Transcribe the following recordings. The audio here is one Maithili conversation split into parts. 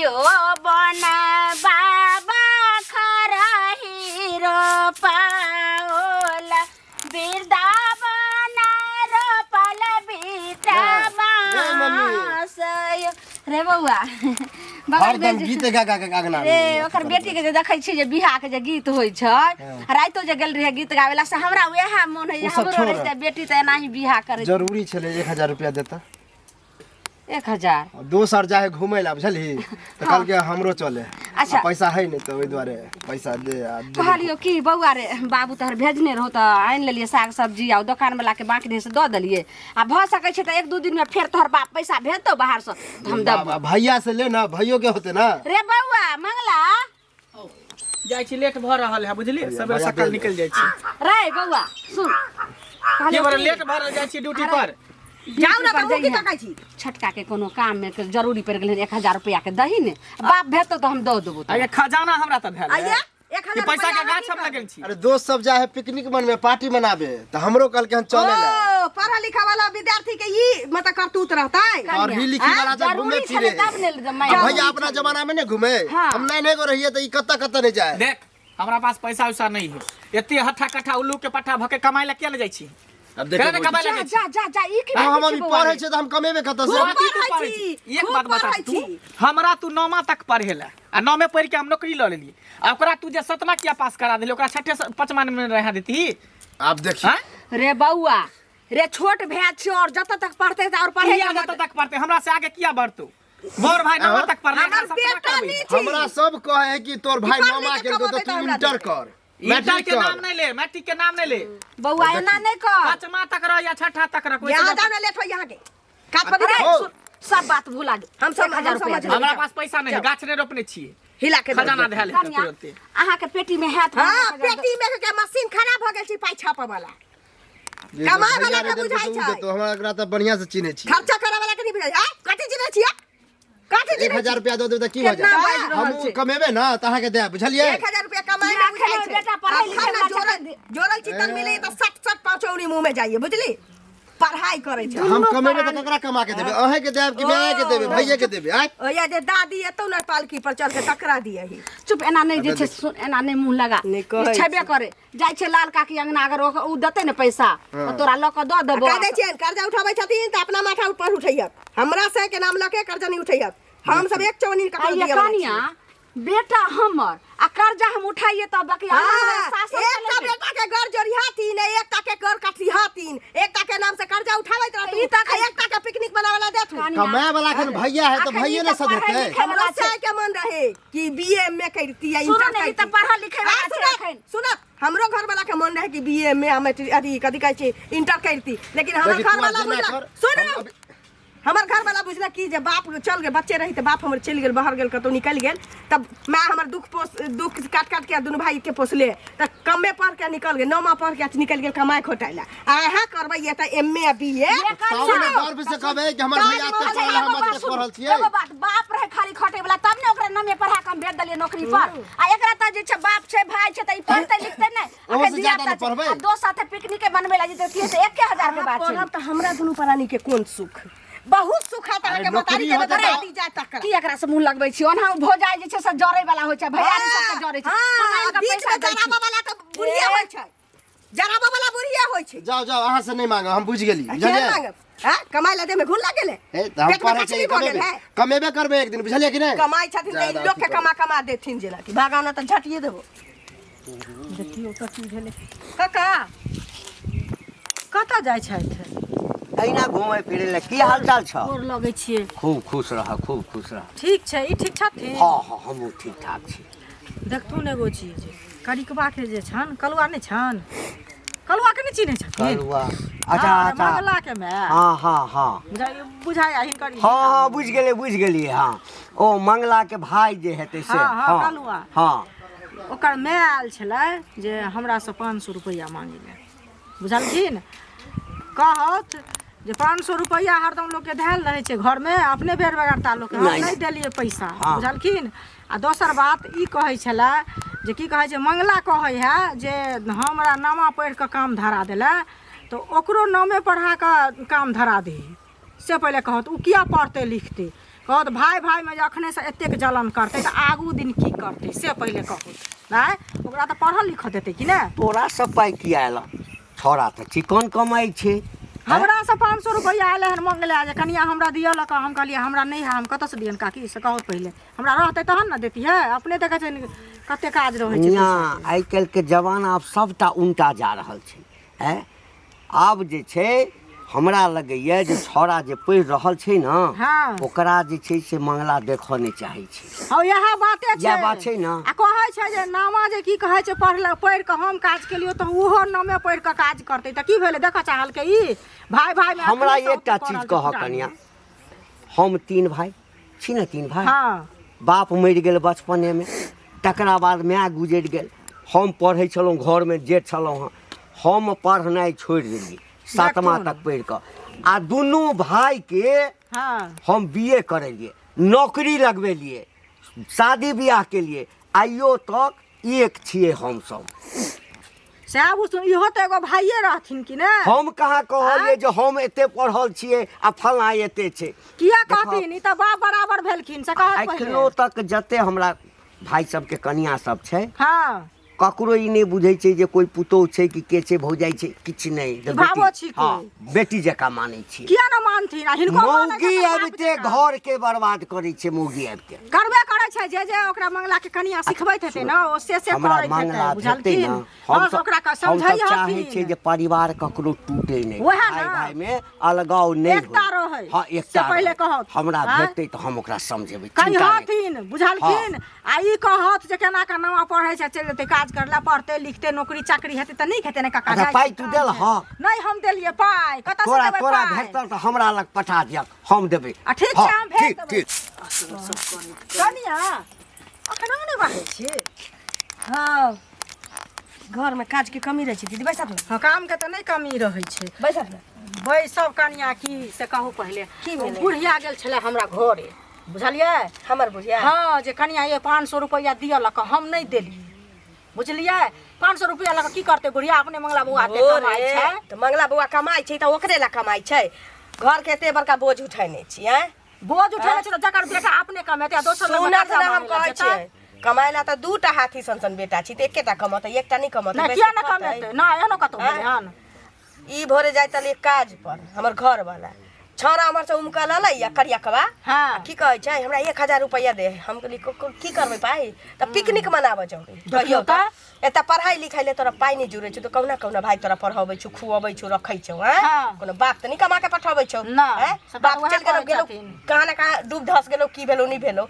यो बन बाबा खरही रोपाओल वृन्दावन रोपल बीटा रे मम्मी। बाँस यो। रे बौआ बगल में हरदम गीत गा गा के अंगना रे ओकर बेटी के जे देखै छी जे बियाह के जे गीत होइ छै राइतो जे गेल रहे गीत गावे ला से हमरा वएह मोन होइ ओ सब हमरो छोड़। रहिते बेटी तऽ एनाही बियाह करै जरूरी छलै 1000 रुपया देता 1000 दोसर जाए घूमे ला बुझलही तऽ कहलकै हमरो चले अच्छा। आ पैसा है नहीं तऽ ओहि दुआरे पैसा दे आ दे। कहलियो कि बौआ रे बाबू तोहर भेजने रहो तऽ आनि लेलियै साग सब्जी आ दोकान वाला के बाकी रहै से दऽ देलियै आ भऽ सकै छै तऽ एक दू दिन में फेर तोहर बाप पैसा भेजतौ बाहर से तऽ हम देबो बाबा, भैया से ले ना भैयो के होते ना रे बौआ मंगला जाइ छी लेट भऽ रहल है बुझलियै सबेर भैया सकाल दे। निकलि जाइ छी रे बौआ सुन के कहलियौ बड़ा कि लेट भऽ रहल जाइ छी ड्यूटी पर जाउ ने पर तऽ मुँह की जइहे। तकै छी छोटका के कोनो काम में के जरूरी पड़ि गेलै 1000 रुपया के दही ने बाप भेजतौ तऽ हम दऽ देबो आ ये खजाना हमरा तऽ भेल आइये है एक कि हजार पैसा के रुपैआ गाछ हम लगेल छी अरे दोस्त सब जाए है पिकनिक मनमे पार्टी मनाबे तऽ हमरो कहलकै हन चले ला ओ पढ़ा लिखा वाला विद्यार्थी के ई मतलब करतूत रहतै पढ़ी लिखी वाला जब घूमे जरूरी छलै फिरे तब ने आ भैया अपना जमाना में नहीं घूमे हाँ। हम नहीं गो रहिए तऽ ई कतऽ कतऽ नहीं जाए देख हमरा पास पैसा वैसा नहीं है एते हट्ठा कट्ठा उल्लू के पट्ठा भके कमाए ला किया ले जाइ छी अब केना देखो ने कमाए ला जा जाइ छी जा जा जा ई की हम बात अभी छै बौआ पढ़े रे? छियै तऽ हम कमेबे कतऽ से तू अथी तू पढ़ै पढ़ै छी, छी एक खूब बात बता पढ़ै तू छी। हमरा तू नौमा तक पढ़ेला आ नौमे पढ़ के हम नौकरी लऽ लेलियै आ ओकरा तू जे सतमा किया पास करा देली ओकरा छठे पचमा में रहा देती आप देखिए हाँ रे बौआ रे छोट भैया छियो और जतऽ तक पढ़ते और पढ़े किया जतऽ तक पढ़ते हमरा से आगे किया बढ़तौ बड़ भाई नौमा तक पढ़ले हमर बेटा नी छी हमरा सब कहे है कि तोर भाई पढ़ नौमा लिख के केलको तऽ कमौतै तू तऽ हमरा इंटर देतै। कर इंटर मैट्रिक के नाम कर नहीं ले मैट्रिक के नाम नहीं ले बौआ एना नहीं कर पांचवा तक रह या छठा तक रह कोई यहाँ से जाओ ना लेट हो यहाँ के काट पर अरे हो। सुन, सब बात भुला दे हम सब- 1000 हम रुपया समझ दे। हमरा पास पैसा नहीं है गाछ नहीं रोपने छियै हिला के दे। खजाना धैल है कनिया, तुरंते अहाँके पेटी में हैत हाँ पेटी में के मशीन खराब हो गेल छी पाइ छापऽ वाला जे कमाए भैया वाला नहि के देलकै बुझाइ तऽ उ छै। देतौ, हमरा एकरा तऽ बढ़िआँ से चिन्है छी खर्चा करे वाला के नहीं बुझाइ आ कथी चिन्है छियै कथी एक चिन्है हजार रुपया दऽ देबै तऽ की भऽ केतना जायत बाजि रहल हम छै? कमेबै ने तऽ अहाँके देब बुझलियै 1000 रुपया कमाए में राखै बुझाइ लए छै बेटा पढ़ै आ लिखै खाना वाला जोड़ल जोड़ल चितल मिले तऽ सट सट पाँचौनी मुंह में जाइए बुझली पढ़ाई करै छै हम कमेबै तऽ ककरा कमा के देबै अहें के देब कि माय के देबै भैये के देबै आँय ओया जे दादी एतौ ने पालकी पर चढ़ के तकरा दियही चुप एना नहि जे छै सुन एना नहि मुँह लगा नहि कहै ई छेबे करे जाइ छै लाल काकी अंगना अगर ओ देतै ने पैसा तऽ तोरा लऽ कऽ दऽ देबो कह दै छियनि कर्जा उठाबै छथिन तऽ अपना माथा ऊपर उठैहत हमरा से के नाम लऽ के कर्जा नहि उठैहत हम सब एक चौनी आ ककरो ये दिअ वाला कनिया छियै। बेटा हमर आ कर्जा हम उठाइए तब बाकी हाँ, सासुर एकटा चले छै। बेटा के घर जोड़िहाथिन एकटा के घर कटिहाथिन एकटा के नाम से कर्जा उठाबैत रहथुन ई तऽ आ एकटा के पिकनिक मनावे ला देथुन कनिया, कमाए वाला एखन भैया है तऽ अखन भैये ई ने तऽ पढ़ै सधेतै लिखै हमरो वाला छै। से के मन रहे कि बीए में करती या सुनू इंटर ने, ई करती तऽ पढ़ल लिखै वाला हाँ, छै सुनत, अखन। सुनत हमरो घर वाला के मन रहे कि बीए में हम अथी कथी कहै छै इंटर करती लेकिन हमर देखी, घर तू वाला आज जेना बुझलक कर, सुन हम अभी- हमर घर वाला बुझलक कि जे बाप चल गेल बच्चे रही तऽ बाप हमर चलि गेल बाहर गेल कतहु निकलि गेल तब माय हमर दुख पोस दुख काट काट के दुनू भाई के पोसले तऽ कमे पढ़ के निकल गेल नौमा पढ़ के निकलि गेल कमाए खोटाए ला आ अहाँ करबै ये तऽ एम ए आ बी ए तब ने गर्व से कहबै कि हमर भैया एते अच्छा, पढ़ल एगो हम बात एते सुनू, पढ़ल छियै एगो बात बाप रहे खाली खटे वाला तब ने ओकरा नमे पढ़ा के हम भेज देलियै नौकरी पर आ एकरा तऽ जे छै बाप छै भाई छै तऽ ई पढ़तै लिखतै नहि ओहो अखन से धिया ज्यादा ने पुता छै। पढ़बै। आ दोस्त साथे पिकनिके बनबै ला जेतै की हेतै 1000 के बात छै पढ़ब तऽ हमरा दुनू प्राणी के कोन सुख बहुत सुख है अरे अहाँके मतारी नौकरी के होतै तऽ तऽ- दादी जाय तकरा की एकरा से मुंह लगबै छी ओना भोजाइ जे छै से जरै वाला होइ छै भैयारी सबके जरै छै हम हाँ, आनि कऽ बीच पैसा में दै छी। जराबऽ वाला तऽ बुढ़िया होइ छै जराबऽ वाला बुढ़िया होइ छै जाओ जाओ अहाँ से नहीं मांगब हम बुझि गेली केहन बुझलियै मांगब हाँ कमाइ ला देह में घुन लागल है हे तऽ हम पेट में पढ़ै कचरी छियै भऽ गेल कमेबे है कमेबे करबै एक दिन बुझलियै कि नहि कमाइ छथिन तऽ ई ज्यादा लोक के अथी कमा कमा देथिन जेना कि भागाना तऽ झटिए देबो देखियौ कथी भेलै काका कतऽ जाइ छथि अहिना घूमै फिरै लए की हाल चाल छौ गोर लगै छियै खूब खुश रह खूब खुश रह ठीक छै ई ठीक छथिन हँ हँ हमहूँ ठीक ठाक छी देखथुन एगो चीज करिकबाके जे छनि कलुआ नहि छनि कलुआके नहि चिन्है छथिन कलुआ अच्छा हँ, अच्छा मंगलाके माय हँ हँ हँ बुझाइ हिनकर हँ हँ बुझि गेलियै बुझि गेलियै हँ ओ मंगलाके भाय जे हेतै से हँ, हँ, कलुआ। हँ ओकर माय आयल छलै जे हमरासँ 500 रुपैआ मांगै लए बुझलखिन कहत जे 500 रुपैआ हरदम लोकके धयल रहै छै घरमे अपने बेर बेगरता लोकके हम नहि। नहि देलियै पैसा हँ। बुझलखिन आ दोसर बात ई कहै छलै जे की कहै छै मंगला कहै है जे हमरा नामा पढ़ि कऽ काम धरा देलै तऽ ओकरो नामे पढ़ा कऽ काम धरा दही से पहिले कहत ओ किया पढ़तै लिखतै कहत भाय भायमे जे अखनेसँ एतेक जलन करतै तऽ आगू दिन की करतै से पहिले कहू नहि ओकरा तऽ पढ़ल लिखऽ देतै कि नहि। तोरा सब पाइ किया एलऽ? छौड़ा तऽ चिकन कमाइ छै। हमरासँ 500 रुपैआ एलै हन मंगलै जे कनिया हमरा दिअ लऽ कऽ। हम कहलियै हमरा नहि है, हम कतऽसँ दियनि काकी से कहू पहिले, हमरा रहतै तहन ने देतियै। अपने देखै छै कते काज रहै छै। कनिया, आइ काल्हिके जमाना आब सबटा उनटा जा रहल छै। आँय, आब जे छै हमरा लगैए जे छौड़ा जे पढ़ि रहल छै ने, हाँ। ओकरा जे छै से मंगला देखऽ नहि चाहै छै। हँ, इएह बाते छै। इएह बात छै ने। आ कहै छै जे नामा जे की कहै छै पढ़ल पढ़ि कऽ हम काज केलियो तऽ ओहो नामे पढ़ि कऽ काज करतै तऽ की भेलै? देखऽ चाहलकै ई भाय भायमे। हमरा अखने सँ एकटा ओते चीज पढ़ल छै कहऽ पूरा। कनिया, हम तीन भाय छी ने, तीन भाय। हाँ। बाप मरि गेल बचपनेमे, तकरा बाद माय गुजरि गेल। हम पढ़ै छलहुँ, घरमे जेठ छलहुँ हँ। हम पढ़नाइ छोड़ि देलियै सातमा तक पढ़ि कऽ, आ दुनू भायके हाँ हम बी ए करेलियै, नौकरी लगबेलियै, शादी बियाह केलियै। आइयो तक एक छियै हमसभ। सएह बुझू, इहो तऽ एगो भाइये रहथिन कि ने? हम कहाँ कहलियै जे हम एते पढ़ल छियै आ फलाँ एते छै। किया कहथिन? ई तऽ बाप बराबर भेलखिन से कहत पहिले। एखनो तक जते हमरा भाय सबके कनिया सब छै, हाँ, ककरो ई नहि बुझै छै जे कोइ पुतोहु छै कि के छै, भौजाइ छै, किछु नहि। ई भावो छी हँ, कोइ। बेटी जकाँ मानै छियै। किया ने मानथिन? आ हिनको मानै मौगी छथिन बाप आबिते जकाँ। घर के बर्बाद करै छै मौगी आबिते। करबे करै छै। जे जे ओकरा मंगला के कनिया सिखबैत हेतै ने, ओ से से हमरा करैत मंगला हेतै। भेटतै ने, बुझलखिन? हम हँ, सब ओकरा हम सब समझै चाहै छियै जे परिवार ककरो टूटे नहि, वएह भाय ने। भाय मे अलगाव नहि एकता होइ। रहै। हँ, से एकता पहिले रहै। कहत। हमरा आँय? भेटतै तऽ हम ओकरा समझेबै, चिंता नहि। कहिहथिन, बुझलखिन? आ ई कहत जे केना के नवा पढ़ै छै, चलि जेतै काज करे ला, पढ़तै लिखतै, नौकरी चाकरी हेतै तऽ नीक हेतै ने काका? अच्छा, जाइ पाइ छी, तू काम देलहक? छै। नहि, हम देलियै पाइ कतऽ से तोरा देबै तोरा पाइ? भेटतौ तऽ हमरा लग पठा दियक, हम देबै। आ ठीक छै, हँ, हम भेज ठीक देबै। ठीक। कनिया, अखन अहाँ नहि बाहर छी? हँ, घरमे काजके कमी रहै छै दीदी, बैसत ने। हँ, कामके तऽ नहि कमी रहै छै। बैसत ने। बैसब कनिया की से कहू पहिले। की भेलै? बुढ़िया गेल छलै हमरा घरे, बुझलियै? हमर बुढ़िया? हँ, जे कनिया ये 500 रुपैआ दिअ लऽ कऽ, हम नहि देलियै, बुझलियै? 500 रुपैआ लऽ कऽ की करतै बुढ़िया? अपने मंगला बौआ एते कमाइ छै। तऽ मंगला बौआ कमाइ छै तऽ ओकरे लए कमाइ छै? घरके एते बड़का बोझ उठेने छी, आँय? बोझ उठेने छै तऽ जकर बेटा अपने कमेतै आ दोसर लग सुनत कर्जा ने, हम मांगै लए कहै जेतै? छियै कमाइ ला तऽ दूटा हाथी सन सन बेटा छी तऽ एकेटा कमतै, एकटा नहि कमतै? नहि, बेसी किया नहि खतै। कमेतै? नहि, एहनो कतौ भेलै हन? ई भोरे जाइत रहलियै काज पर, हमर घर वाला छौड़ा हमर से उमकल अलै या करियकवा। हाँ। की कहै छै, हमरा 1000 रुपैआ दे। हम कहली की करबै पाइ? तऽ पिकनिक मनाबऽ जेबै। कहियो तऽ। एतऽ पढ़ाइ लिखाइ ले तोरा पाइ नहि जुड़ै छौ तऽ कहुना कहुना भाइ तोरा पढ़ाबै छौ, खुअबै छौ, रखै छौ, आँय? हाँ। कोनो बाप तऽ नहि कमा के पठाबै छौ, नहि, आँय? सबटा बाप तऽ वएह चलि गेलौ करै गेलौ छथिन। कहाँ ने कहाँ डूब धस गेलौ, की भेलौ नहि भेलौ,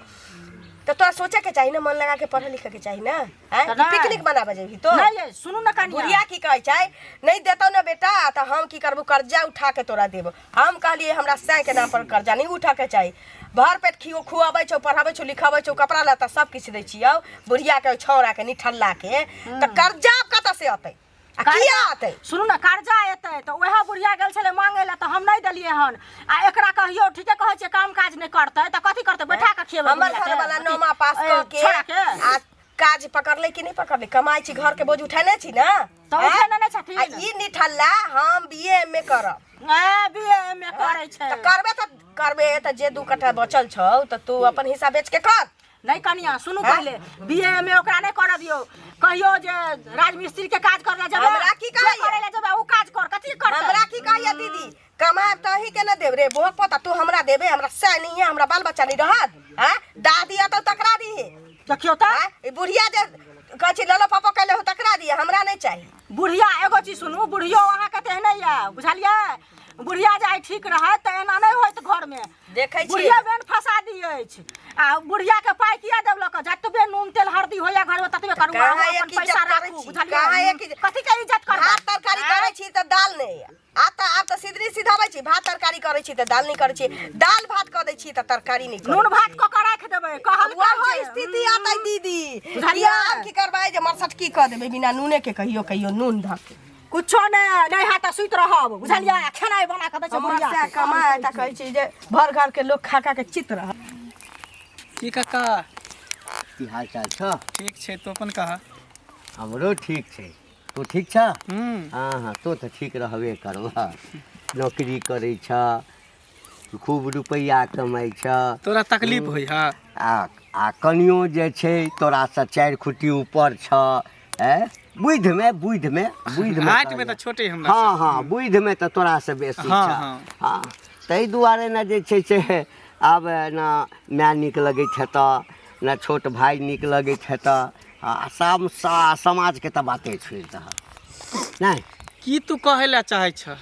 तऽ तोरा सोचऽ के चाही ने, मन लगा के पढ़े लिखे के चाही ने, आँय? तऽ कि नहि। पिकनिक मनाबऽ जेबही तो? नहि यै, सुनू ने कनिया। बुढ़िया की कहै छै, नहि देतौ ने बेटा तऽ हम की करबौ, कर्जा उठा के तोरा देबौ। हम कहलियै हमरा सैं के नाम पर कर्जा नहि उठऽ के चाही। भर पेट खियो खुआबै छौ, पढ़ाबै छौ, लिखाबै छौ, कपड़ा लत्ता सब किछु दै छियौ बुढ़िया के, छौड़ा के, निठल्ला के, तऽ कर्जा कतऽ से अतै आ किया अतै? सुनू ने, कर्जा एतै तऽ उएह बुढ़िया गेल छलै मांगै लए तऽ हम नहि देलियै हन। आ एकरा कहियो ठीके कहै छियै, काम काज नहि करतै तऽ कथी करतै? बैठा कऽ खियेबै हमर बुढ़िया के? घरवाला नौमा पास कऽ के छोड़ा के आ काज पकड़लै कि नहि पकड़लै? कमाइ छी, घर के बोझ उठेने छी ने? तऽ उठेने नहि छथिन? आ ई निठल्ला हम बी एम ए करब। ए, बी एम ए करै छै। तऽ करबे तऽ करबे, तऽ जे दू कट्ठा बचल छौ तऽ तू अपन हिस्सा बेच के कर। नहि कनिया, सुनू पहिले, बी एम ए ओकरा नहि करऽ दियौ। कहियो जे राजमिस्त्री के काज करे लै जेबै। हमरा की जे कहैया? करे लै जेबै ओ काज कर, कथी करतै? हमरा की कहैया दीदी, कमाएब तऽ अहीं के ने देब रे बोहक पोता, तू हमरा देबे? हमरा सैह नहीं है, हमरा बाल बच्चा नहीं रहत? आँय, दादी अतौ तकरा दीहे। देखियौ तऽ। आँय, ई बुढ़िया जे कहै छै ललो पापा कैले हो तकरा दिहे, हमरा नहि चाही। बुढ़िया, एगो चीज सुनू, बुढ़ियो अहाँके तेहने यऽ, बुझलियै? बुढ़िया जे आइ ठीक रहत तऽ एना नहि होइत घरमे। देखै छियै। बुढ़िया बेन फंसा दी अछि। आ बुढ़िया के पाइ किया देब लऽ कऽ? जतबे नून तेल हरदी होइया घरमे ततबे करू, कहाँ अहाँ एक अपन इज्जत पैसा करै राखू। छी? बुझलियै? कहाँ एक इज्जत? कथी के इज्जत करबै? भात तरकारी करै छी तऽ दाल नहि। आब तऽ आब तऽ सिधरी सिधाबै छी। भात तरकारी करै छी तऽ दाल नहि करै छी, दाल भात कऽ दै छी तऽ तरकारी नहि करै नून भात छी। कऽ कऽ राखि देबै कहलकै वह जे, स्थिति आतै दीदी। बुझलियै? आब की करबै जे मरसटकी कऽ देबै बिना नूने के, कहियो कहियो नून धऽ के। कुछो नहि, नहि हैत तऽ सुति रहब, बुझलियै? आ खेनाइ बना कऽ दै छै हमर बुढ़िया सएह के। कमाय तऽ कहै छी जे भर घर के लोक खा खा के चित रह। की काका? की हाल चाल छ? ठीक छै, तू अपन कह। हमरो ठीक छै। तू ठीक छ? हूँ। हाँ हाँ, तो तऽ ठीक रहबे करबह, नौकरी करै छ। खूब रुपैआ कमाइ छ। तोरा तकलीफ होइ है? आ आ कनियो जे छै तोरासँ 4 खुटी ऊपर छ। बुधिमे बुधिमे बुधिमे हाइट में तऽ छोटे हमरा। हँ हँ, बुधिमे तऽ तोरासँ बेसी हँ, छ। हँ। हँ, ताहि दुआरे ने जे छै से आब ने माय नीक लगैत हेतऽ, ने छोट भाय नीक लगैत हेतऽ, आ सब समाजके तऽ बाते छोड़ि दहक नहि। की तू कहै लए चाहै छह?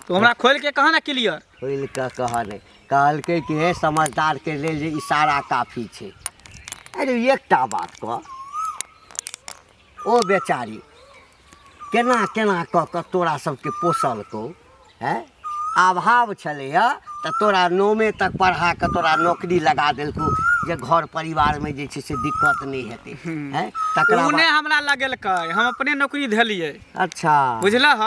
तू हमरा खोलि के कह ने क्लियर। खोलि कऽ कह नहि, कहलकै कि हे समझदारके लेल जे इशारा काफी छै। अरे एकटा बात कह, ओ बेचारी केना केना कऽ कऽ तोरा सबके पोसलकौ? हैं, अभाव छलैए तऽ तोरा नौमे तक पढ़ा कऽ तोरा नौकरी लगा देलकौ जे घर परिवारमे जे छै से दिक्कत नहि हेतै। हैं, तकरा ओ नहि बाद हमरा लगेलकै, हम अपने नौकरी धेलियै। अच्छा, बुझलह?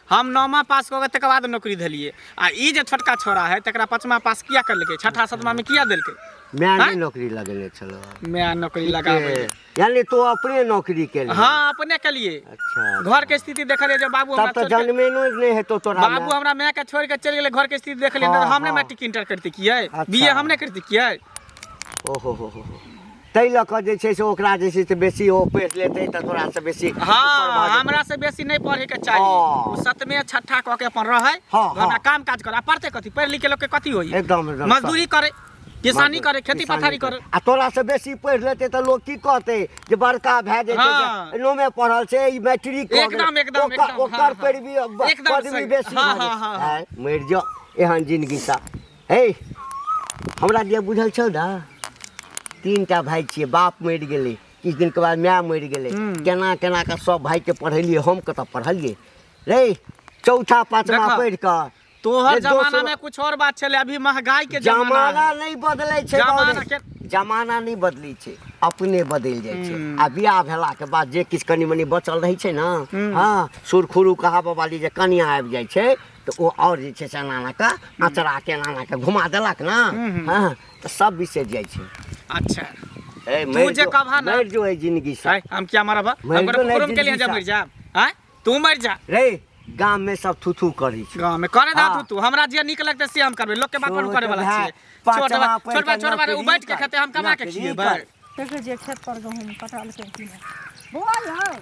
हम नौमा पास कऽ के तकर बाद नौकरी धेलियै। आ ई जे छोटका छोरा है तकरा 5मा पास किया करलकै? छठा सतमा में किया देलकै? माय आँय? नहि नौकरी लगेने छलौ? मैं नौकरी लगाबै। यानी तू अपने नौकरी केलही? हाँ, अपने केलिए। अच्छा। घर के स्थिति देखलियै जे बाबू तब हमरा तऽ छोड़ि के- जनमेनो नहि हेतौ तोरा बाबू माय। हमरा माय के छोड़ि के चलि गेलै, घर के स्थिति देखलियै। हाँ, तऽ हम नहि हाँ। मैट्रिक इंटर करती कियै? अच्छा। बीए हम नहि करती कियै? ओहो हो हो हो, ताहि लऽ कऽ जे छै से ओकरा जे छै से बेसी ओ पढ़ि लेतै तऽ तोरासँ बेसी ऊपर हाँ, भऽ जेतै। हमरा से बेसी नहि पढ़े के चाही। हाँ। ओ सतमे छठा कऽ के अपन रहै, हाँ, घर में हाँ। काम काज करे। आ पढ़ते कथी? पढ़ि लिख के लोक के कथी होई? एकदम एकदम। मजदूरी करे, किसानी करे, खेती किसानी पथारी करे। आ तोरा से बेसी पढ़ि लेतै तऽ लोक की कहतै जे बड़का भए जेतै हाँ। जे नौमे पढ़ल छै, ई मैट्रिक कऽ गेलै। एकदम, एकदम, ओकर एकदम, ओकर हाँ, हाँ। पैरवी एकदम पदवी सही। बेसी हाँ, भऽ हाँ, जेतै। हाँ, हाँ। आँय, मरि जाओ एहन जिनगीसँ। हे, हमरा जे बुझल छौ ने, 3टा भाय छियै, बाप मरि गेलै किछु दिनके बाद, माय मरि गेलै, केना केना कऽ सब भायके पढ़ेलियै। हम कतऽ पढ़लियै रे? चौथा पाँचमा देखऽ, पढ़ि कऽ। तोहर रे जमाना दोसर- में कुछ और बात छलै, अभी महंगाई के जमाना जमाना है। नहि बदलै छै जमाना बाबू। के- जमाना नहि बदलै छै, अपने बदलि जाइ छै। आ बियाह भेलाके बाद जे किछु कनि मनि बचल रहै छै ने, हँ, सुरखुरु कहाबऽ वाली जे कनिया आबि जाइ छै तऽ ओ आओर जे छै से एना एना कऽ अँचरा के एना एना कऽ घुमा देलक ने, हँ, तऽ सब बिसरि जाइ छै। अच्छा। ए, तू मरि जे जो- कहबा ना- मरि जो एहि जिनगीसँ। आँय, हम किया मरब? हम मरि जो नहि कुकुरो के लिए जिनगीसँ। मरि जायब? आँय, तू मरि जा। रे, गाम में सब थू थू करै छै। गाँव में करे दा। हाँ। तू हमरा जे नीक लगतै से हम करबै, लोक के बात पर छोट करे वाला भाय, छियै। छोट पाँचमा बा पढ़ि छोट बा कऽ छोट बा, उ नौकरी बैठ के कर, खेतै, हम कमा के नौकरी खिएबै। कर। देखै छियै खेत पर गहूँम कटलकै कि नहि। बौआ यौ।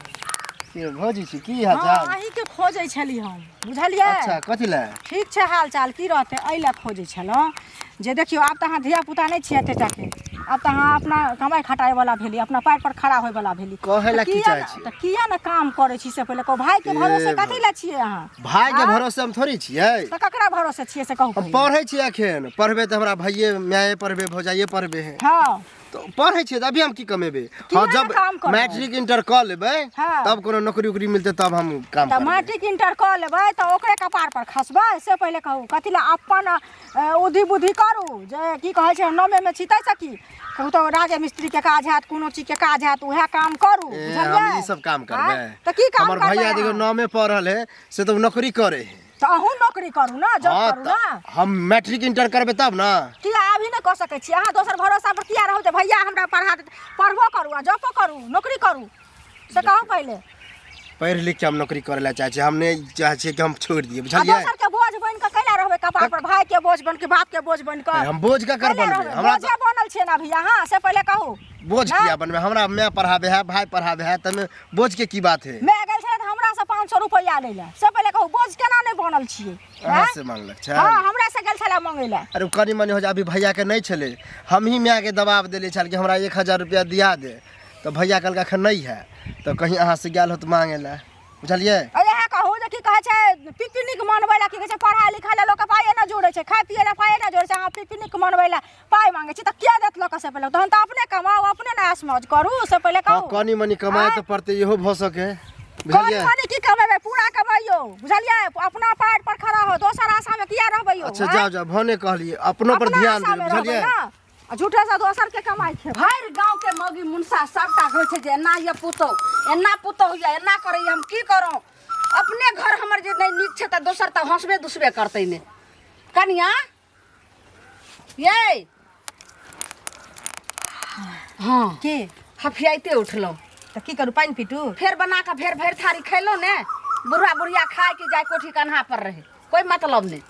के भौजी छी? की हाल हँ, चाल? अहीँके खोजै छली हम, बुझलियै? अच्छा, कथी लए? ठीक छै, हाल चाल की रहतै? एहि लए खोजै छलहुँ जे देखियौ, आब तऽ अहाँ धिया पुता नहि छियै एतेक टाके, आब तऽ अहाँ अपना कमाइ खटाइवला भेली, अपना पाएर पर खड़ा होइवला भेली। कहै लए तऽ की किया चाहै ने- छियै? तऽ किया ने काम करै छी से पहिले कहू। भाइके भरोसे ए कथी लए छियै अहाँ? भाय के आँय? भरोसे हम थोड़ी छियै। तऽ ककरा भरोसे छियै से कहू हम पहिले। पढ़ै छियै अखन, पढ़बै तऽ हमरा भाइये माये पढ़बै, भौजाइये पढ़बै है। हँ। तऽ पढ़ै छियै तऽ अभी हम की कमेबै? किया हँ, ने जब काम करबै? मैट्रिक इंटर कऽ लेबै हाँ। तब कोनो नौकरी उकरी मिलतै, तब हम काम तऽ करबै। मैट्रिक इंटर कऽ लेबै तऽ ओकरे कपार पर खसबै से पहिले कहू। कथी लए? अपन उधि बुद्धि करू जे की कहै छै, नौमेमे छी ताहिसँ की कहू तऽ राजे मिस्त्रीके काज हैत, कोनो चीजके काज हैत, उएह काम करू। ए, बुझलियै? हम ई सब काम करबै? आँय? तऽ की काम हमर करबै भैया देखियौ, अहाँ? नौमे पढ़ल है से तऽ ओ नौकरी करे है। तऽ अहूँ नौकरी करू ने, जॉब हाँ, करू तऽ ने। हम मैट्रिक इंटर करबै तब ने। किया अभी नहि कऽ सकै छी अहाँ? दोसर भरोसा पर किया रहू जे भैया हमरा पढ़ा देत? पढ़बो करू आ जॉबो करू, नौकरी करू से कहू पहिले। पढ़ि लिख के हम नौकरी करे लए चाहै छियै, हम नहि चाहै छियै कि हम छोड़ि दियै। आ बुझलियै? दोसर के बोझ बनि कऽ कैला रहबै कपार पर? भाय के बोझ बनि के, बाप के बोझ बनि कऽ हम बोझ ककर कैला बनबै? रहबै? हमरा बोझे बनल छियै ने अभी अहाँ, से पहिले कहू। बोझ ना? किया बनबै? हमरा माय पढ़ाबै है, भाय पढ़ाबै है, तमे बोझ के की बात है? माय गेल छलै तऽ हमरा से 500 रुपैआ लै लए, से पहिले कहू, बोझ केना नहि बनल छियै? अहाँ आँय? से मांगलक छै? हँ, हमरा से गेल छलै मंगै लए। अरे ओ कनि मनि हो जाए, अभी भैया के नहि छलै, हमही मायके दबाव देले छल कि हमरा 1000 रुपया दिया दे, तऽ भैया कहलकै एखन नहि है, तऽ कहीं अहाँ से गेल होत मांगे लए, बुझलियै? आ इएह कहू जे की कहै छै, पिकनिक मनबै लए की कहै छै, पढ़ाइ लिखाइ लए लोकके पाइए नहि जुड़ै छै, खाइ पियै लए पाइए नहि जुड़ै छै, अहाँ पिकनिक मनबै लए पाइ मांगै छी तऽ के देत लोकके से पहिले? तहन तऽ अपने कमाउ, अपने ने ऐश मौज करू से पहिले हँ, कहू। कनि मनि कमाए आँय? तऽ पड़तै, इहो भऽ सके, कनि बुझलियै? मनि की कमेबै? पूरा कमैयौ, बुझलियै? अपना पैर पर खड़ा हो, दोसर आशा में किया रहबै यौ? अच्छा। आँय? जाउ जाउ, भने कहलियै, अपनो पर अपना ध्यान आशा देबै, में रहबै बुझलियै? ने, आ झूठे से दोसर के कमाइ खेबै। भरि गाँव के मौगी मुनसा सबटा कहै छै जे एना ये पुतहु, एना पुतहु ये, एना करैए। हम की करू? अपने घर हमर जे नहि नीक छै तऽ दोसर तऽ हँसबे दुसबे करतै ने। कनिया ये, हँ। की? हफियाइते उठलहुँ। तऽ की करू, पानि पीटू? फेर बना कऽ फेर भरि थारी खैलहुँ ने। बुढ़ा बुढ़िया खाय के जाय कोठी कन्हा पर रहे, कोई मतलब नहि।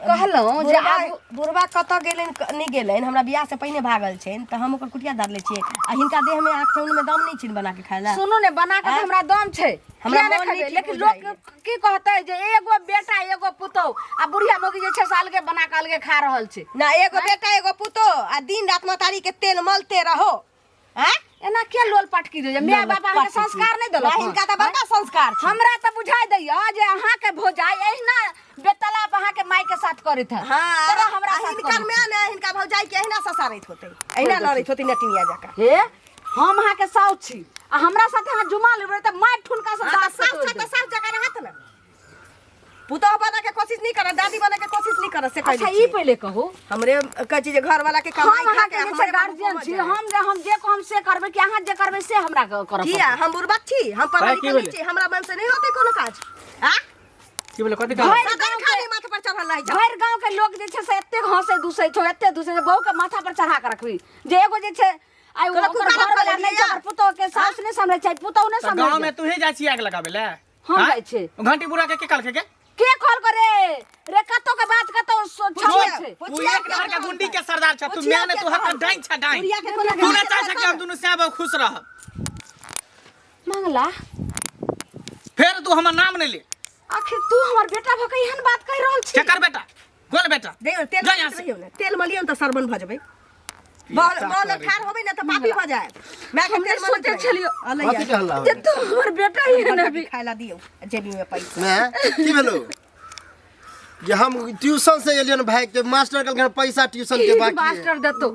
कहलहुँ जे बुढ़बा आब बुढ़बा कतऽ गेलनि नहि गेलनि, हमरा बियाह से पहिने भागल छनि तऽ हम ओकर कुटिया दार लै छियै। आ हिनका देह में आँख ठेहुन में दम नहि छनि बना के खाय लए। सुनू ने, बना के तऽ हमरा दम छै, हमरा किया नहि मोन नहि खेबै, ठीक लेकिन लोक बुझाइए। की कहतै जे एगो बेटा एगो पुतोहु आ बुढ़िया मौगी जे छै से अलगे बना के अलगे खा रहल छै। ना एगो बेटा एगो पुतोह आ दिन रात महतारी के तेल मलते रहो। आँय? एना के लोल पटकी दैया? माय बाप अहाँके संस्कार नहि देलक? ना, हिनका तऽ बड़का संस्कार छै। हमरा तऽ बुझाइ दैया जे अहाँके भौजाइ एहिना बेतलाप अहाँके माय के साथ करैत है। हाँ, तोरा हमरा आ साथ हिनकर करैत। माय ने हिनका भौजाइ के एहिना ससारैत होतै, एहिना लड़ैत होतै नटिनिया जकाँ। हे, हम अहाँके साउस छी आ हमरा साथे अहाँ जुमा लेबै तऽ मारि ठुनका से हाँ, दाँत तऽ साउस तोड़ि छै तऽ देब। साउस जकाँ रहत ने, पुतोह बने के कोशिश नहीं करत, दादी बने के कोशिश नहीं करत, से कहै अच्छा छी। ई पहिले कहू, हमरे कहै छी जे घर वाला के कमाई हम खा अहाँके के जे छै हमरे बाबू गार्जियन पहुँच छी, जाए। हम जे कहम से करबै कि अहाँ जे करबै से हमरा करऽ किया पड़तै? हम बुड़बक छी? हम पढ़ल भाई, की लिखल नहीं भेलै? छी, हमरा मन से नहीं होतै कोनो काज। आ की बोले, कथी भरि कहल? सदन गाँव खाली के माथ पर चढ़ल रहै छै। भरि गाँव के लोग जे छै से एतेक हंसै दुसै छौ, एते दुसै छै, बहू के माथा पर चढ़ा के रखबी जे एगो जे छै आइ कोनो ओकर कुकारा घरवला खा नहि छै, लेलियै? ओकर पुतोह के सास नहि सम्हरै छै, पुतोह नहि तऽ गाँव सम्हरै में छै। तू ही जाइ छी आग लगाबै लए? हम आँय? जाइ छी। घंटी बुढ़ा के कहलकै के? के कॉल करे रे? कतो के बात कतो छबै छै। तू पुछिया एक के नहर के कहलकै? गुंडी के सरदार छ तू, पुछिया मैं ने के तू हक कहलकै? डाइन छ डाइन। बुढ़िया के कोनो तू ना के चाहे छ कि हम दुनू श्याम खुश रह। मंगला, फेर तू हमर नाम नहीं ले। आखिर तू हमर बेटा भऽ के एहन बात कहि रहल छी? केकर बेटा? कोन बेटा? देखियौ, तेल जा यहाँ मलैत से। रहियौ ने, तेल मलियौ ने तऽ सरबन भऽ जेबै। बल बल ठाढ़ होबै ने तऽ पापी भऽ जायब। माय के हम तेल नहि मलैत सोचै रहियौ। छलियौ अलैया। कथी के हल्ला जे होलै? तू हमर बेटा ही है अभी। खाय ला दियौ जेबी में पैसा। मैं की भेलो जे हम ट्यूशन से एलियन भाई के मास्टर कहलखिन पैसा ट्यूशन के बाकी है। मास्टर देतो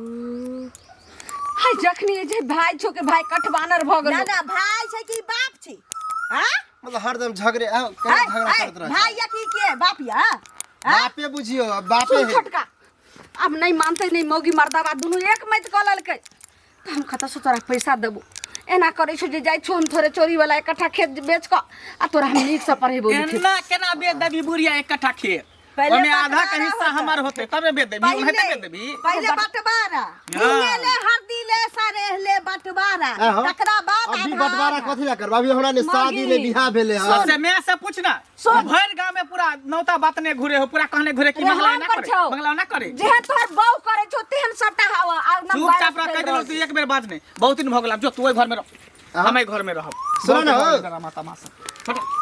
हाय, जखनी जे भाई छो के भाई कठबानर भऽ ना गेलो। ना, भाई छै कि बाप छी? हाँ? मतलब हरदम झगड़े आ, केना ऐ, झगड़ा ऐ, करत रहै? भाई या की के बाप या? हाँ? बापे बुझियो, अब बापे सुन है। छोटका, आब नहीं मानते नहीं मौगी मर्दाबा दुनू एक मत कऽ लेलकै तऽ हम कतऽसँ तोरा पैसा देबो? एना करै छौ जे जाइ छौ हम थोड़े चोरी वाला एक कट्ठा खेत बेच कऽ आ तोरा हम नीकसँ पढ़ेबो लिखेबो। एना केना बेच देबी बुढ़िया एक कट्ठा खेत? पहिले ओमे आधा के बंटवारा हिस्सा होतै। हमर होते तबे बेच देबी, ओनाहिते बेच देबी? पहिले बंटवारा, हाँ। ले हल्दी ले सारे ले बंटवारा, आहो। तकरा बाद अभी आधा बंटवारा आधा। कथी ला करब? अभी हमरा ने शादी ने बियाह भेले हन। सबसे मैं से पूछना, भर गांव में पूरा नौता बात ने घुरे हो, पूरा कहने घुरे कि रे मंगला हम ना कर करे, छौ। मंगला ना करे। जेहन तोहर बहू करै छौ तेहन सबटा हवा आ एकदम चुपचाप वायरस रह, कह फैल देलहुँ रहल तू एक बेर बाज नहीं, बहुत दिन भऽ गेल। आब जो तू ओहि घर में रह, हम एहि घर में रहब। सुन न हो। माता माँ सब हट।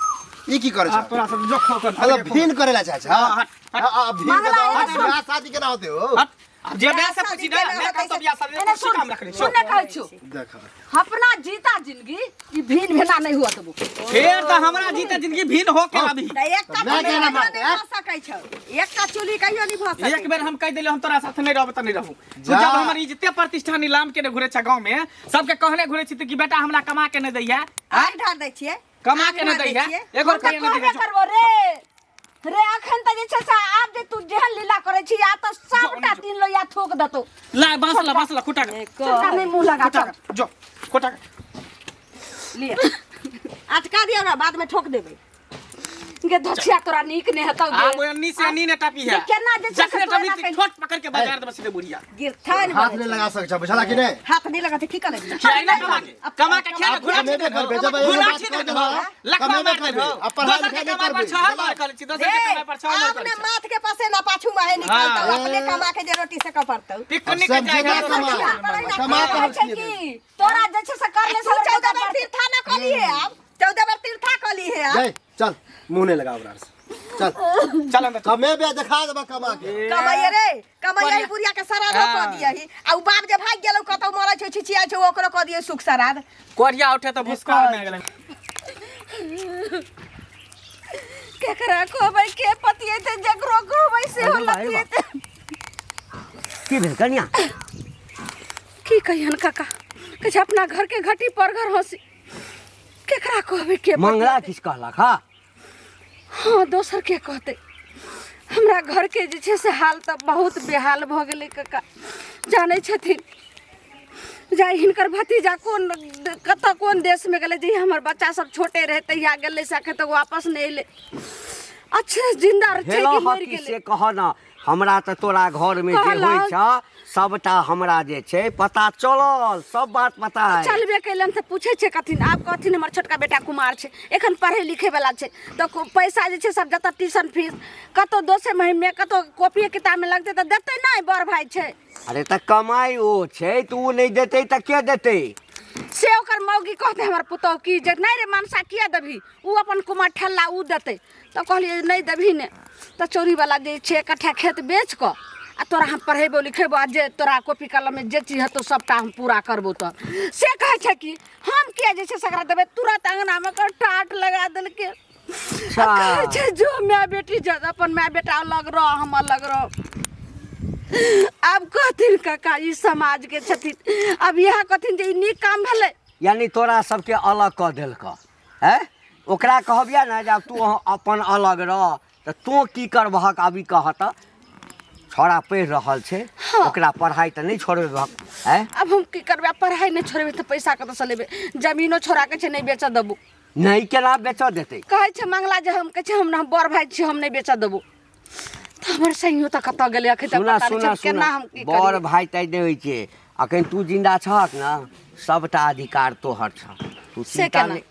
ई की करै आब छ? तोरा सब जो खो कर मतलब भीन करे ला चाहे छ? हाँ, हट, हट। आ, भीन मंगला, के एने तो सुन। बियाह शादी केना होते हो? हट, आब जे मैं से पूछी ना, शादी मैं केना कहतो बियाह शादी एने कुर्सी सुन, काम रखने सुन ने कहै छौ, देख, अपना जीता जिंदगी ई भीन भेना नहीं हुआ तबो। फेर तऽ हमरा जीते जिंदगी भीन हो के अभी। तऽ एकटा मैं चूल्ही केना कहियो मारतै, नहि भऽ सकै छौ, एकटा चूल्ही कहियो नहि भऽ सकै। एक बेर हम कहि देलियै हम तोरा साथ नहीं रहब तऽ नहीं रहू। तू जा। जब हमर इज्जते प्रतिष्ठा नीलाम केने घुरे छ गाँव में, सबके कहने घुरे छी कि बेटा हमरा कमा के नहीं दैया। आग ढार दै छियै, कमा आग के नहीं ढार दै दैया, छियै। एगो हम तऽ रुपैआ नहीं कहबे दैया। करबो रे रे, अखन तऽ जे छै से आब जे तू जेहन लीला करै छी आ तऽ सबटा जो। तीन लोहिया थोक देतौ। ला बांस ला, बांस ला, खुटा के छोटका नहीं मुंह लगा, खुटा चल। के जो खुटा के लिअ, अटका दियौ ने, बाद में ठोक देबै। गे धोछिया, तोरा नीक नहि हेतौ गे। आब ओन्नी से अन्नी ने टपी है जे केना जे छै से जखने तू एना टपी कहि- ठोट पकड़ के बाजार देबै सीधे बुढ़िया। गिरथान हाथ नहीं लगा सकै छ, बुझला कि नहीं? हाथ नहीं लगाते की करै? खियाई ना, कमा के कमा के खिया, घुरा छी कमेबे करबे, जब एगो घुरा बात छी कह दे देबह, लखवा कमेबे मार करबे, दे। आ पढ़ाई दोसर के लिखाई नहीं कमाई पर करबे। छहर मार करै छी, दोसर के कमाई पर छहर मार आब करै ने छी। माथ के पसेना पाछू माहे निकलतौ, हाँ। अपने कमा के जे रोटी से पड़तौ। पिकनिक सब जाय जगह के कमा कमा के कहै हम छै खिएबै। कि तोरा जे छै से करले तू से 14 बेर तीर्था न कली है, आब 14 बेर तीर्था कली है आब। जय चल, मुंह नहीं लगा ओकरा से, चल चल अंदर चल। कमेबे, देखा देबा कमा के। कमाइए रे कमाइए, बुढ़िया के श्राद्ध हाँ। कऽ दियही आ उ बाप जे भागि गेलौ कतौ मरै छौ छिछिया छौ, ओकरो कऽ दियै सुख श्राद्ध। कोरिया उठे तऽ भुसका में गेलै। केकरा कहबै, के पतिएतै? जकरो कहबै सेहो अरे बा, अरे बा। लतिएतै। की भेल कनिया? की कहियन काका, कहै छै अपना घर के घटी पर घर हंसी। केकरा कहबै, के मंगला पतिएतै? किछु कहलक? हाँ हाँ, दोसर के कहतै? हमरा घर के जे छै से हाल तऽ बहुत बेहाल भऽ गेलै काका। जानै छथिन जाय हिनकर भतीजा कोन कतऽ कोन देशमे गेलै, जे हमर बच्चा सब छोटे रहै तहिया गेलै, से एखन तक वापस नहि एलै। अच्छे जिंदा छै भेलौ कि हँ मरि की गेलै से कह न। हमरा तऽ तोरा घरमे जे कहलहुँ। होइ छह सबटा हमरा जे छै पता चलल, सब बात पता है। चलबे कैलन तऽ पूछै छै कथिन, आब कहथिन हमर छोटका बेटा कुमार छै, एखन पढ़ै लिखै वाला छै, तऽ पैसा जे छै सब जतऽ ट्यूशन फीस कतौ दोसर महीमे कतौ कॉपी किताबमे लगतै तऽ देतै नहि, बड़ भाय छै। अरे तऽ कमाइ ओ छै तऽ ओ नहि देतै तऽ के देतै? से ओकर मौगी कहतै हमर पुतहु की जे नहि रे मनसा किया देबही, ओ अपन कुमार ठल्ला ओ देतै। तऽ कहलियै नहि देबही ने तऽ चोरीवला जे छै एक कट्ठा खेत बेच कऽ आ तोरा हम पढ़ेबो लिखेबो आ जे तोरा कॉपी कलममे जे चीज हेतौ सबटा हम पूरा करबो। तऽ से कहै छै कि हम किया जे छै सगरा देबै, तुरंत अङ्गनामे ओकर टाट लगा देलकै। आ कहै छै जो माय बेटी जो अपन माय बेटा अलग रह, हम अलग रह। आब कहथिन काका ई समाजके छथिन, आब इएह कहथिन जे ई नीक काम भेलै। यानी तोरा सबके अलग कऽ देलकऽ हैं? ओकरा कहबिया ने जे आब तू अपन अलग रह, तऽ तोँ की करबहक? आब ई कहऽ तऽ छौड़ा पढ़ि रहल छै, ओकरा पढ़ाइ तऽ नहि छोड़बेबहक हैं? आब हम की करबै? आब पढ़ाइ नहि छोड़ेबै तऽ पैसा कतऽसँ लेबै? जमीनो छोड़ाके छै, नहि बेचऽ देबो। नहि केना बेचऽ देतै? कहै छै मंगला जे हम कहै छै हम बड़ भाय छी, हम नहि बेचऽ देबो। तऽ हमर संगियो तऽ कतऽ गेलै अखन तक सुना पता नहि सुना छै, केना सुना हम की बड़ करियै? भाय तै नहि होइ छै, अखन तू जिन्दा छहक ने, सबटा अधिकार तोहर छह, तू से चिंता केना? नहि,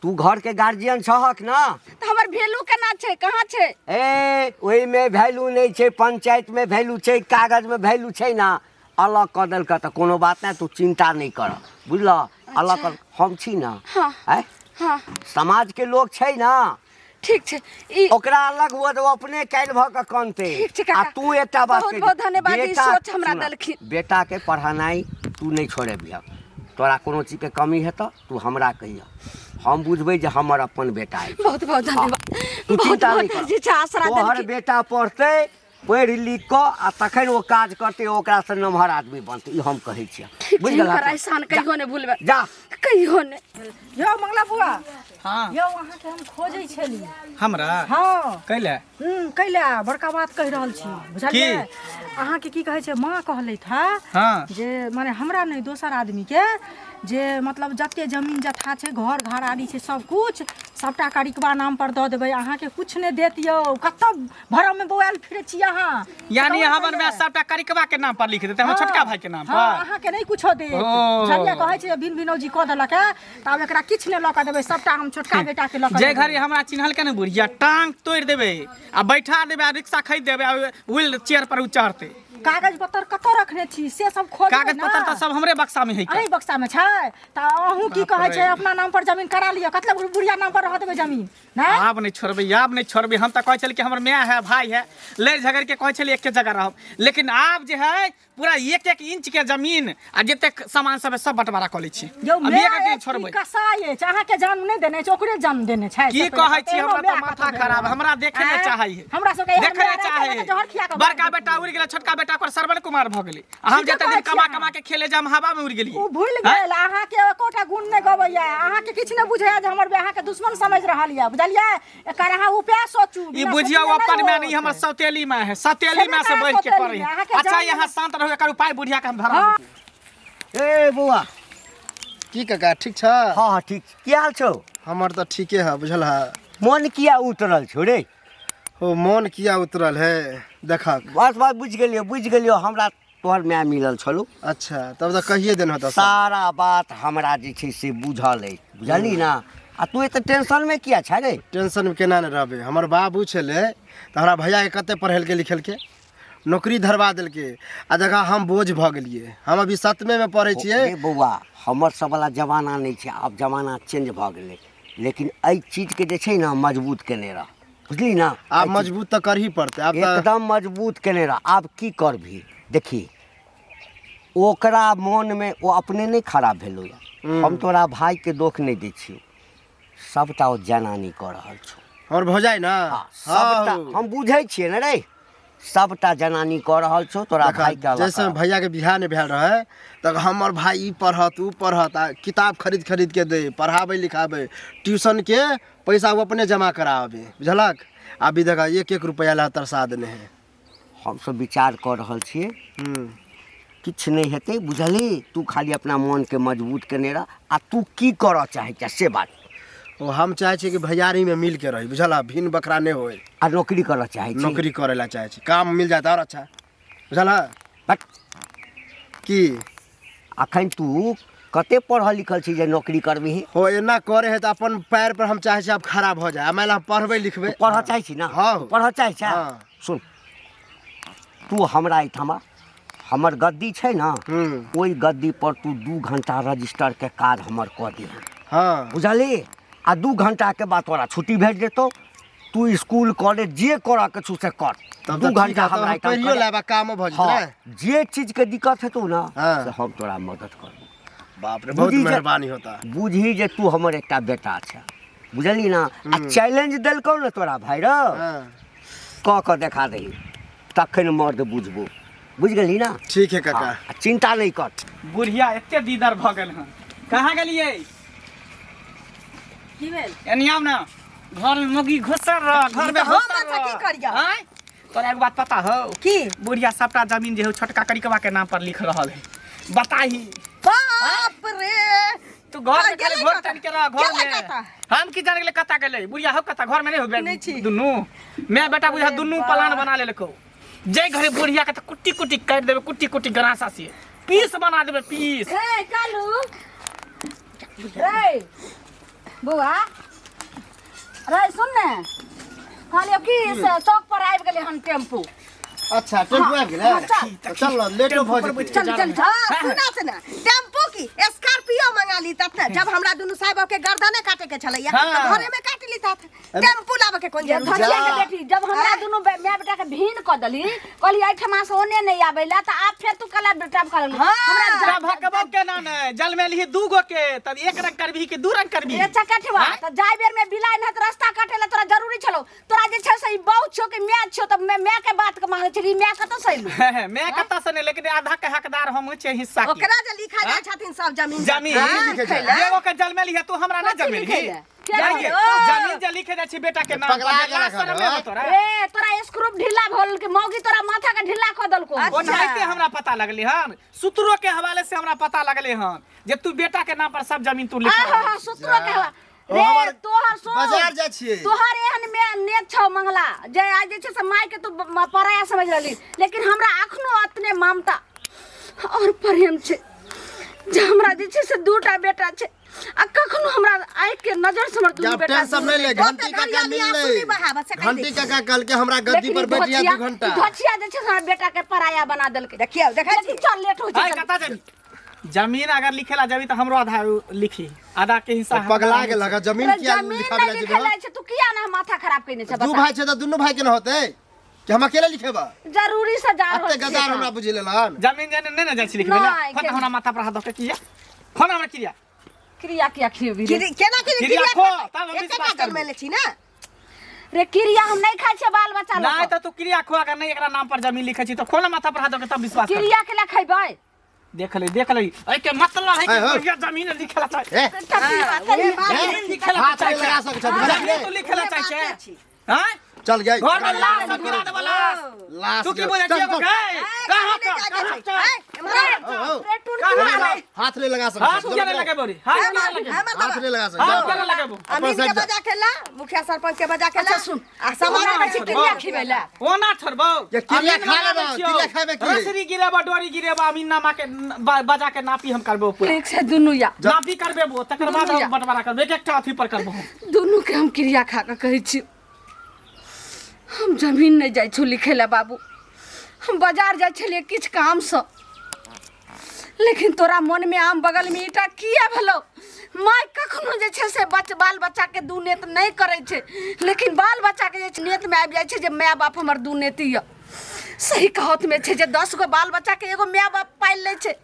तू घरके गार्जियन छहक ने। तऽ हमर वैल्यू केना छै, कहाँ छै? ए ओहिमे वैल्यू नहि छै, पंचायतमे वैल्यू छै, कागजमे वैल्यू छै ने। अलग कऽ देलकै तऽ कोनो बात नहि, तू चिंता नहि कर, बुझलह? अलग कर, हम छी ने। हाँ। आँय? हाँ। समाजके लोक छै ने। ठीक छै ई ओकरा अलग हुआ तऽ ओ अपने काल्हि भऽ कऽ कनतै। ठीक छै काका। आ तू एकटा बात बहुत कहि बहुत धन्यवाद, ई बेटा सोच हमरा सुन, देलखिन। बेटाके पढ़ेनाइ तू नहि छोड़ेबिह, तोरा कोनो चीजके कमी हेतऽ तू हमरा कहिह, हम बुझबै जे हमर अपन बेटा अछि। बहुत बहुत धन्यवाद, तू बहुत चिंता नहि बहुत कर, जे छै आसरा तोहर देलखिन। बेटा पढ़तै, पढ़ि लिख कऽ आ तखन ओ काज करतै, ओकरासँ नमहर आदमी बनतै, ई हम कहै छियै। ठीक छै, बुझि गेलह? हिनकर एहसान कहियो नहि भूलबै, जा कहियो नहि। यौ मंगला बुआ। हाँ। यौ अहाँके हम खोजै छली। हमरा? हाँ। कैले? कैले बड़का बात कहि रहल छी, बुझलियै? अहाँके की कहै छै, माँ कहलथि हँ हाँ। जे माने हमरा नहि दोसर आदमीके जे मतलब जते जमीन जथा छै, घर घराड़ी छै, सब कुछ सबटा करिकबा नाम पर दऽ देबै, अहाँके कुछ नहि देत यौ। कतऽ भरम में बौआयल फिरै छी अहाँ? यानी कतऽ हमर माय बौआयल? सबटा करिकबा के नाम पर लिख देतै, हमर हाँ, छोटका भाई के नाम हाँ, पर। अहाँके नहि कुछो देत, ओ। बुझलियै? कहै छै जे बिन बिनौजी कऽ देलक है तऽ आब एकरा किछु नहि लऽ कऽ देबै, सबटा हम छोटका बेटा के लऽ कऽ जे देबै। घड़ी हमरा चिन्हल के ने बुढ़िया, टांग तोड़ि देबै आ बैठा देबै आ रिक्शा खरीद देबै आ व्हील चेयर पर उ चढ़तै। कागज पत्तर कतऽ रखने छी से सब खोजबै कागज ने। पत्तर तऽ सब हमरे बक्सा में है। अहीं बक्सा में छै तऽ अहूँ की बाप कहै रे। छै अपना नाम पर जमीन करा लिअ, कतले बुढ़िया नाम पर रह देबै जमीन? नहि आब नहि छोड़बै, आब नहि छोड़बै। हम तऽ कहै छलियै कि हमर माय है, भाई है, लड़ि झगड़ि के कहै छलियै एके जगह रहब, लेकिन आब जे है पूरा एक एक इंच के जमीन आ जतेक सामान सब है सब बंटवारा कऽ लै छी। यौ आब माय एक एक अछि छोड़बै। कसाई अछि, अहाँके जन्म नहि देने छै, ओकरे जन्म देने छै। की से पहिले कहै छी, एहनो हमरा तऽ माय माथा कतौ खराब, भेल। हमरा देखे नहि आँय? चाहै है, हमरा सबके एहन देखे माय नहि रहै चाहै छै तऽ जहर खिया कऽ बड़का मारि बेटा उड़ि गेलै, छोटका बेटा ओकर श्रवण कुमार भऽ गेलै, आ हम ठीके जते दिन कहै छी कमा अहाँ। कमा के खेले जाम हवा में उड़ि गेलियै। ओ भूलि आँय? गेल, अहाँके एकोटा गुण नहि गबैया, अहाँके किछु नहि बुझैया जे हमर अहाँके दुश्मन समझि रहल यऽ, बुझलियै? एकर अहाँ उपाय सोचू। ई बिना बुझियौ सोचने अपन नहि माय होत। नहीं, हमर सौतेली माय है, सौतेली छेबे माय से करै बढ़ि के सौतेली करै माय, अहाँके अच्छा जान यहाँ शांत रहू, एकर उपाय बुढ़िया के हम धरा हाँ। ए बौआ। की काका, ठीक छ? हाँ हाँ ठीक। की हाल छौ? हमर तऽ ठीके है, बुझल है। मोन किया उतरल छौ रे? हो मोन किया उतरल है, देखक। बस बस बुझि गेलियौ, बुझि गेलियौ, हमरा तोहर माय मिलल छलौ। अच्छा, तब तऽ कहिए देन होता सब। सारा बात हमरा जे छै से बुझल अछि, बुझलही ने? आ तू एते टेंशनमे किया छै रे? टेंशनमे केना नहि रहबै? हमर बाबू छलै तऽ हमरा भैयाके कते पढ़ेलकै लिखेलकै, नौकरी धरबा देलकै, आ देखा हम बोझ भऽ गेलियै। हम अभी सतमेमे पढ़ै छियै। रे बौआ, हमर सब वाला जमाना नहि छै आब, जमाना चेंज भऽ गेलै, लेकिन एहि चीजके जे छै ने मजबूत केने रह, बुझली ने? आब मजबूत तऽ करही पड़तै आब तऽ एकदम मजबूत केने रह। आब की करबही देखी, ओकरा मोनमे ओ अपने नहि खराब भेलौ यऽ, हम तोरा भाईके दोख नहि दै छियौ, सबटा ओ जनानी कऽ रहल छौ। हमर भौजाइ ने। हाँ, सबटा हँ। हम बुझै छियै ने रे, सबटा जनानी कऽ रहल छौ तोरा देखा, भाईके अलग जैसे करा। भैयाके बियाह नहि भेल रहै तऽ हमर भाय ई पढ़त ओ पढ़त आ किताब खरीद खरीद के दै, पढ़ाबै लिखाबै, ट्यूशनके पैसा ओ अपने जमा कराबे, बुझलक? अभी देखा एक एक रुपैआ ला तरसा देने है। हमसब विचार कऽ रहल छियै। किछु नहि हेतै, बुझलही? तू खाली अपना मोनके मजबूत केने रह, आ तू की करऽ चाहै छह से बात। ओ हम चाहै छियै कि भैयारीमे मिल के रही, बुझल? भिन्न बखरा नहि होय। आ नौकरी करऽ चाहै छी? नौकरी करे ला चाहै छी, काम मिल जाए तऽ आओर अच्छा, बुझल? बट की अखन तू कते पढ़ल लिखल छी जे नौकरी करबिही? हो एना करे है तऽ अपन पैर पर हम चाहै छी आब खड़ा भऽ जाए। मानि लिअ हम पढ़बै लिखबै। तू पढ़ऽ चाहै छी ना? हँ। पढ़ऽ चाहै छै? हँ। सुन, तू हमरा एहिठाम हमर गद्दी छै ने, ओहि गद्दी पर तू 2 घंटा रजिस्टर के काज हमर कऽ दिहे। हँ। बुझलही? आ 2 घंटा के बाद तोरा छुट्टी भेट जेतौ, तू स्कूल कॉलेज जे करऽ के छौ से कर। तब 2 तऽ ठीक घंटा है, तब हमरा हम एहिठाम पढ़ियो करे। लेब आ कामो भऽ जेतै हँ, ने? जे चीजके दिक्कत हेतौ ने, हँ। से हम तोरा मदद करबौ। बाप रे, बहुत बुझी जे- मेहरबानी होता। बुझी जे तू हमर एकटा बेटा छै, बुझलही ना? आ चैलेंज देलकौ ने तोरा भाय रौ, हँ। कऽ कऽ देखा दही, तखन मर्द बुझबो, बुझि गेलही ना? ठीक है काका। हँ, आ चिंता नहि कर। बुढ़िया एते दीदर भऽ गेल हन। कहाँ गेलियै? की भेल? एनी आउ ने, घर में मुर्गी घुसल रह, घर में हम घुसल अच्छा रह। की करिया? आँय? तोरा एगो बात पता हौ? की? बुढ़िया सबटा जमीन जे हौ छोटका करिकवा के नाम पर लिख रहल है, बताही। बाप रे, तू घर में गेलै खाली घोर कतऽ? टान के रह घर गेलै में। कतऽ? हम की जान गेलै कतऽ गेलै बुढ़िया। हौ कतऽ घर में नहीं हो नहि छी। दुनू मैं बेटा बुझा दुनू प्लान बना लेलको। जे घरे बुढ़िया के तऽ कुट्टी कुट्टी काटि देबै, कुट्टी कुट्टी गरासा से पीस बना देबै, पीस। ए कालू रे बौआ रे, सुन ने, कहलियौ कि से चौक पर आबि गेलै हन टेम्पू। अच्छा, टेम्पू आबि गेलै? हँ, चल। तऽ चल ने, लेटो भऽ जेतै। चल चल चल। हाँ, सुना सुना, टेम्पू की स्कॉर्पियो मंगा ली तब ने, जब हमरा दुनू साहेब के गर्दने काटे के छलैया हाँ। तऽ घरे में काट ली तात, टेम्पू लाबे के कोन जरूरत? धनिया के जा। बेटी, जब हमरा दुनू माय बेटा के भीन कऽ देली, कहली एहिठमा से ओने नहि आबै ला, तऽ आब फेर तू कला बेटा कर हाँ। हमरा तब भकबो केना ने जलमेलही 2 गो के, तब एक रंग करबही कि 2 रंग करबही? ए चकठवा, आँय? तऽ जाय बेर में बिलाइ नहि तऽ रास्ता काटे ला तोरा जरूरी छलो। तोरा जे छै से ई बहु छौ कि माय छौ? तऽ माय के बात के मानै छली, माय कतऽ से एलौ? मैं कतऽ से नहि, लेकिन आधा के हकदार हम छियै हिस्सा के। ओकरा जे लिखा जाइ छथिन सब जमीन। जमीन हाँ, लिखे जाइ? एगो के जलमेलही है, तू हमरा नहि कथी जलमेलही? लिखै लए? के जाइए, कहलौ? जमीन जे लिखे जाइ छै बेटा के नाम पर, पगला जे गेलक लाज शरम हन, नहि होतो रे? रे तोरा स्क्रूप ढीला भऽ के मौगी तोरा माथा के ढीला कऽ देलको। ओनाहिते हमरा पता लगलै हन, सूत्रो के हवाले से हमरा पता लगलै हन जे तू बेटा के नाम पर सब जमीन तू लिख। आहा हा, सूत्रो के हवा ओ रे हमर तोहर सुन, बाजार जाइ छियै। तोहर एहन में नेत छौ मंगला जे आज जे छै से माय के तू पराया समझ रहली, लेकिन हमरा अखनो अतने ममता और प्रेम छै जे हमरा जे छै से 2टा बेटा छै आ कखनो हमरा आँखि के नजर से हमर दुनू जब बेटा टेंशन नहीं ले, घंटी ओते काका घड़िया मिल आंसू ले नहीं बहावत से कहि घंटी दै छी। काका कल के हमरा गद्दी लेकिन पर ई बैठ जा धोछिया 2 घंटा। ई धोछिया जे छै से हमरा बेटा के पराया बना देलकै। देखियौ, देखै लेकिन छी। चल, लेट हो हाय छै। कतऽ जेबही? जमीन अगर लिखेला जेबही तऽ हमरो आधा लिखी, आधा के हिस्सा तो पगला गेल अगर जमीन तोरा किया जमीन लिखाबै नहि ला लिखल जेबै? छै, तू किया ना माथा खराब केने छै? दू बता। भाई छै तऽ दुनू भाई के न होतै कि हम अकेले लिखेबा? जरूरी से जा रहल एते छियै गदार तऽ। हमरा बुझि लेलहन। जमीन जाने नहि ने जाइ छी लिखबै ला। नहि, खोन के- हमरा माथा पर हाथ दऽ के किया खोन हमरा क्रिया क्रिया किया खियेबी रे? केना के क्रिया खो, तब हम एकेटा विश्वास करबो। जन्मेले छी ना रे, क्रिया हम नहीं खाइ छियै बाल बच्चा नहि लऽ तऽ तू क्रिया खो, अगर नहि एकरा नाम पर जमीन लिखै छी तऽ खोन माथा पर हाथ दऽ के तब विश्वास कर। क्रिया के लिए खैबै? देख ले, देख ले, एहि के मतलब है कि है, हो। बढ़िया जमीन लिखेला चाहे ए, जमीन लिखेला हाथ चाहे नहीं लगा सकै छै, जमीन तू लिखेला चाहे बाते छै छी। हैं? चल गई घर में लाश सब गिरा देबो, लाश। लाश तू की गिरा- बोले चल, छियै चल। गै? कहाँ चल, कहाँ चल? हो, हो। रे टुन कहाँ चल? हाथ नहीं लगा सकै हाथ छै, किया नहीं लगेबो रे? हाथ किया नहीं लगेबो? हाथ नहीं लगा सकै हाथ जाओ। किया नहीं लगेबो? अमीन के साइड जा। बजा के ला, मुखिया सरपंच के बजा के ला। अच्छा सुन, आ सामान ओना के छोड़बौ। क्रिया खिबै ला। ओना छोड़बौ। ये क्रिया अमीन खा मना लेबौ, दै छियौ। क्रिया खाबे की? रसरी गिरेबो, डोरी गिरेबो, अमीन नामा के बजा के नापी हम करबो पूरा। ठीक छै, दुनू या नापी करबेबो, तकर बाद दुनू हम या। बंटवारा करबो, एक एकटा अथी पर करबो हम। दुनू के हम क्रिया खा के कहै छी, हम जमीन नहि जाइ छौ लिखै लए बाबू। हम बाजार जाइ छलियै किछु कामसँ, लेकिन तोरा मनमे आम बगलमे ईटा किया भेलौ? माय कखनो जे छै से बाल बच्चाके दू नेत नहि करै छै, लेकिन बाल बच्चाके जे छै नेतमे आबि जाइ छै जे माय बाप हमर दू नेती यऽ। सही कहावतमे छै जे 10 गो बाल बच्चाके एगो माय बाप पालि लै छै,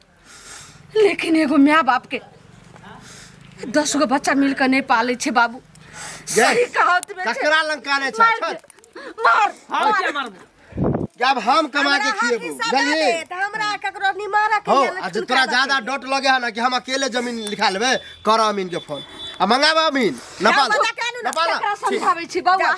लेकिन एगो माय बापके 10 गो बच्चा मिलके नहि पालै छै बाबू। सही कहावतमे छै। ककरा लंग काने छै? मार छोड़। दे, मार। हम किया मारबो? जब हम कमा के हमरा हक खिएबो, हिस्सा दे बुझलिही? दे, तऽ हमरा ककरो निमारक हो या ने आ जे छुलका तोरा दे। ज्यादा डट लगे है ना कि हम अकेले जमीन लिखा लेबे, कर अमीन के फोन आ मंगाबा अमीन नेपाल। बजा के आनू ना। नेपाल। केकरा समझाबै छी बौआ?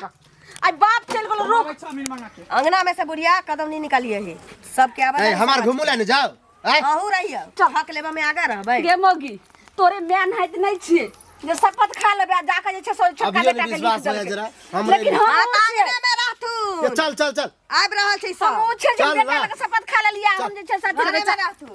आइ बाप चलि गेलो, रोक। अमीन मंगा के। अंगना में से बुढ़िया कदम नहीं निकालिए ही सबके आवाज। नहीं हमार घुमू ला नहीं जाओ आय। अहू रहियो, हक लेबा में आगा रहबै। गे मौगी, तोरे माय नहाइत नहि छियै। जे शपथ खा लेबै आ जाके जे छै से ओहि छोटका अभियो बेटा नहि के विश्वास लिख होइए देलकै। जरा, हमरे लेकिन नहि। हम हाँ, ओ तऽ छियै। आंगने में रहथुन ए, चल चल चल आबि रहल छै हम सब ओ छियै जे चल बेटा ना। लग शपथ खा लेलियै हम जे छै से अथी घरे लेबै। में रहथुन।